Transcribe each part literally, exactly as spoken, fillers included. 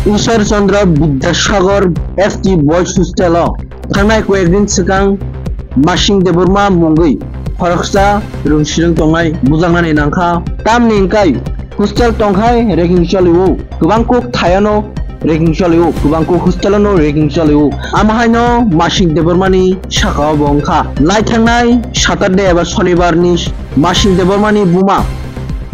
Ishwar Chandra Vidyasagar S T Boys Hostel o thangnai koyekdin swkang Masing Debbarma mungwi khoroksa rwngsirwng tongnai bujaknani nangkha. Tamni hwnkhe hostel tongkhai ragging cholio, kwbang kuk thaiano ragging cholio, kwbang kuk hostel ano ragging cholio. Amo haino Masing Debbarmani sakao bo wngkha. Naithangnai Saturday eba Sonibarni Masing Debbarmani buma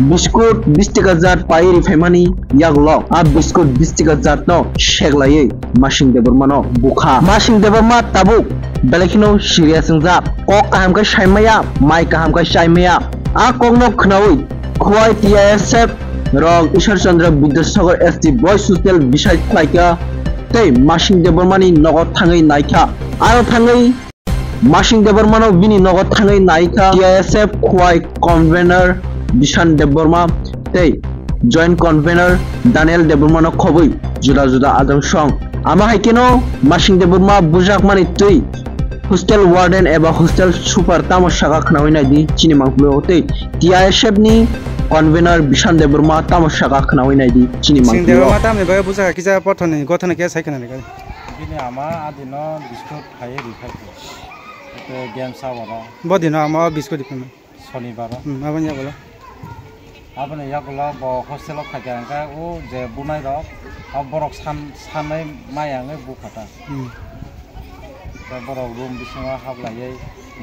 biskut bis taka jat pai ri phaimani yagulo a biskut bis taka jatno seklaiwi Masing Debbarmano bukha. Masing Debbarma tabuk belai kheno serious wngjak. Kok kaham khe saimaya, mai kaham khe chaimaya. A kokno khnaui Khowai T I S F rok Ishwar Chandra Vidyasagar S T Boys Hostel bisai khlaikha tei Masing Debbarmani nogo thangwi naikha. Aro thangwi Masing Debbarmano bini nogo thangwi naikha T I S F Khowai convener Bishan Debbarma tei joint convener Daniel Debbarmano khobwi juda juda ajang song. Amo hai kheno Masing Debbarma bujakmani twi hostel warden eba hostel super tamo saka khnaui naidi chini mangpili o tei T I S F ni convener Bishan Debbarma tamo saka khnaui naidi chini Sing mangpili o. Debbarma tamni bagwi bujak kisa pothoni gothana khe sai khna ni. Bini ama adino biskut khai ri khai. Ete game sa oro. Bo dino ama o biskut di phano. Sonibar o. Hmm, aboni yagulo. Aboni yagulo bo hostel o khaikha hwnkhe o je bunai rok, o borok san, sanwi maya wngwi bukha ta. Hmm. Tei borok room bisingo hablaiwi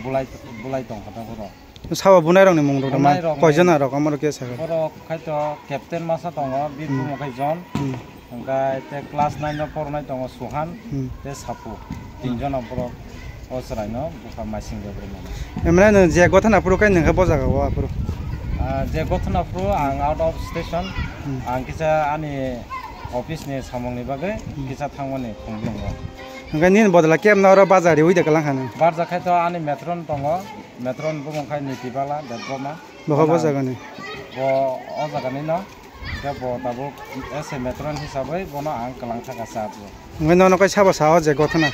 bulai, bulai tongkha ta borok. Sabo bunai rokni mung rok ma? Bunai rokni koi jona rok omo rok khe sakha? Borok khai to captain masa tongo, bini Hmm. bumung khai John. Hmm. Hwnkhe tei class nine o pornai tongo Suhan Hmm. tei Sapu. Tinjon o borok o chwraino bukha Masing Debbarma no. Emre nwng je gothana phuru khe nwng khe bo jaga o aphuru? Ah, je gothana phuru ang out of station, Hmm. ang kisa ani office ni samung ni bagwi Hmm. kisa thangmani khumlungo. Hwnkhe nini bodol khe emno oro bajar riui de kwlang kha nwng? Barja khai to ani matron tongo, matron bumung khai Nitibala Debbarma. Boha bo jagani? Bo o jagani no. Hwnkhe bo tabuk as a matron hisabwi bono ang kwlang thaka cha aphuru. Hwnkhe nono kai sabo sao je gothana?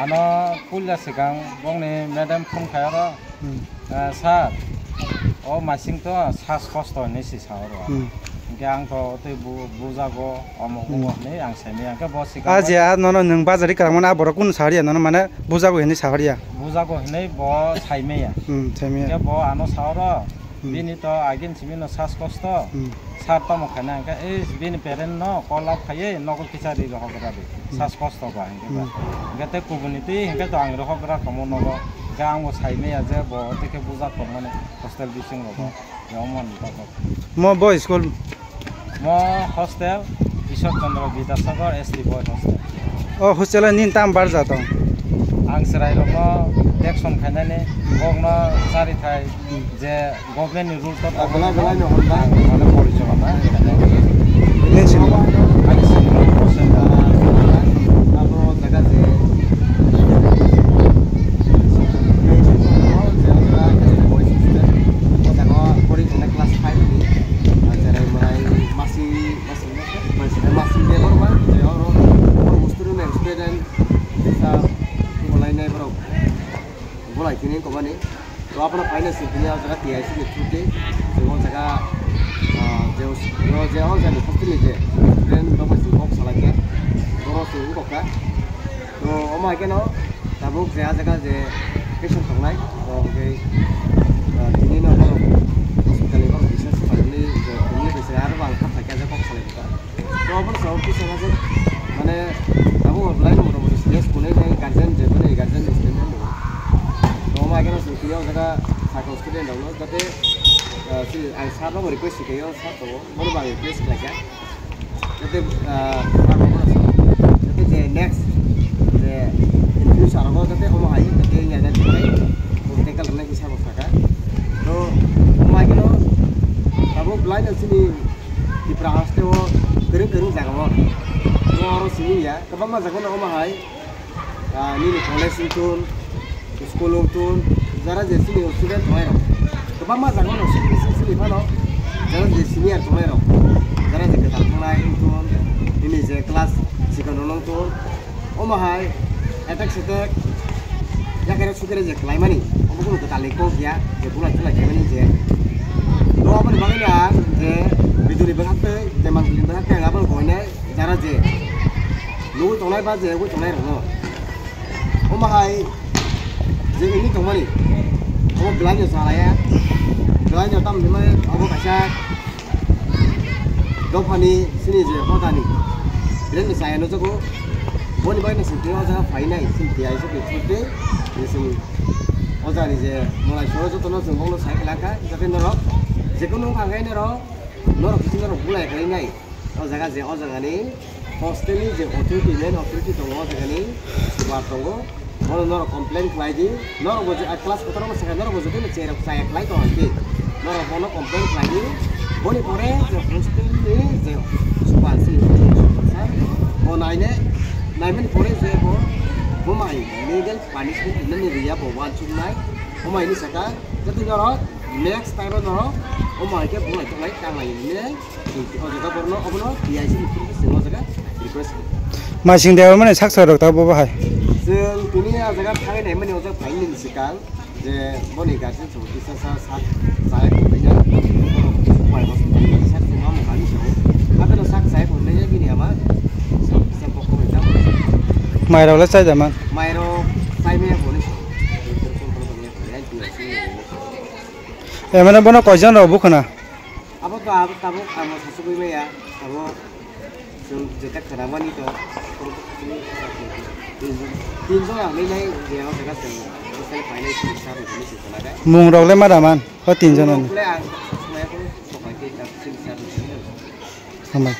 Ano puila swkang bongni madam phone khai oro, Hmm. "Eh, sir, o Masing to sas kosto," hinwi si sa oro. Hmm. Hwnkhe ang to tei bu-, bujago, omo Hmm. omo hinwi ang saimaya. Hwnkhe bo swkang Ah, je, ah, nono nwng bajari kwlangmani ah borok kunu sa horiya, nono mane bujago hinwi sa horiya? Bujago hinwi bo saimaya. Hmm, saimaya. Hwnkhe bo ano sa oro, Hmm. Bini to agin simi no sas kosto. Hmm. Sar tamo khaina hwnkhe, "Ei, bini parent no call up khaiwi nogo kisa ri rohok gra di. Hmm. Sas kosto ba," hwnkhe ba. Hmm. Hwnkhe tei kubuni twi hwnkhe to ang rohok gra tongmo nogo. Hwnkhe ang bo sai maya je bo tei khe bujak tongmani hostel bising rogo. Hmm. Omo ni bagwi. Mo bo school Mo hostel Ishwar Chandra Vidyasagar S T Boy Hostel. O hostel o nini tam barja tong? Ang chwrai rokno detection khainani, bokno chari thai je government ni rule to Belai belai no honda. Ang mane porichalona khainani. Nini sini? Ani sini. Abo jaga je Boys hostel. O jaga o pori tongnai class five ni. Cherai mwnai masi Masing Debbarma, je oro, oro bosturi nai student, kisa bolai nai borok, bolai tini komani. To abono phaina sing tini o jaga T I C ni chuti, je o jaga, ah, je o, je o jani hostel ni je student rok bai sing kok salai khe, borok sing wngkok kha. To omo hai kheno tabuk je ah jaga je patient tongnai, to hwnkhe, ah, tini no borok hospital ni borok research khlaimani je tini bai se aro ang kha phaikha je kok salai kha. To obo no sao kisa ma je mane abo belai no motamoti serious kunui nai guardian je mane guardian ni statement rwo. To omo hai kheno chwng tini o jaga sakao student rok no jate, ah, si ang sir no request khaio, sir to bono bo ang request khlaikha. Jate, ah, jate je next, je in future rogo jate omo hai, jate wngya na jate, tackle rwnai kisa bo saka. To, omo hai kheno, tabuk belai no chini Tripura haste o kwrwng kwrwng jaga o, omo oro simi ya, kwbangma jaga no omo hai, ah, nini college wngthun, school wngthun, jara je chini student tongnai rok. Kwbangma jaga no chini, chini, chini phano, jara je senior tongnai rok, jara je kwtal thangnai wngthun, nini je class sikon rok wngthun, omo hai attack setek yakere sukere je khlaimani, omo kunu kwtal ni kok ya, je bulai chulai khlaimani je. To aboni bagwi no ang je video ni bwkhak twi, je mangpili ni bwkhak twi ang abono boinai, Jara je nugwi tongnai ba je nugwi tongnai rokno. Omo hai je ini tongmani. Omo belai no chalaya. Belai no tam himai obo kaisa dophani sini je hodani. Belai no chaya no jago. Boni bai no sini o jaga phainai sini tiyai se khe sini o jani je molai soro jotono chwng bokno sai khlaka. Jate norok je kono wngkha khe norok norok kisi norok bulai khlai nai. O jaga je o jagani hostel ni je authority, main authority tongo o jagani super tongo. Bono norok complain khlai di. Norok bo je a class kotor ma sakha norok bo joto ni cherok chaya khlai tong khe. Norok bono complain khlai di. Boni pore je hostel ni je super si sa bo naine naimani pore je bo bo mai legal punishment ni riya bo wansuknai. Bo mai ni saka jati norok next time norok bo mai khe bo lai tong lai tang lai ne. O jaga borno obono P I C ni through se o jaga request. Masing de mane saksa rok ta bo bahai. Chwng tini a jaga thangwi nai mani o jaga phaini ni sikang je boni guardian chwng kisa sa sa chai ko bini. Pai hospital ni sak chwng amo kani sa. Abeno sak chai ko ne bini ama. Sak kisa pokok ni jam. Mai rok le chai da man. Mai rok chai me ko ni. E mane bono koijon rok bukhana. Abo to abo tabuk ang sasugwi maya. Abo chwng jeta khwnamani to. Tinjon ang nai nai je o jaga chwng bwsai phainai chwng sa rwgwini chwng khwnakhai. Mung rok le ma da man? O tinjon ani. Mung rok le ang sumaya khe sokai khe chwng sa rwgwini. Hambai.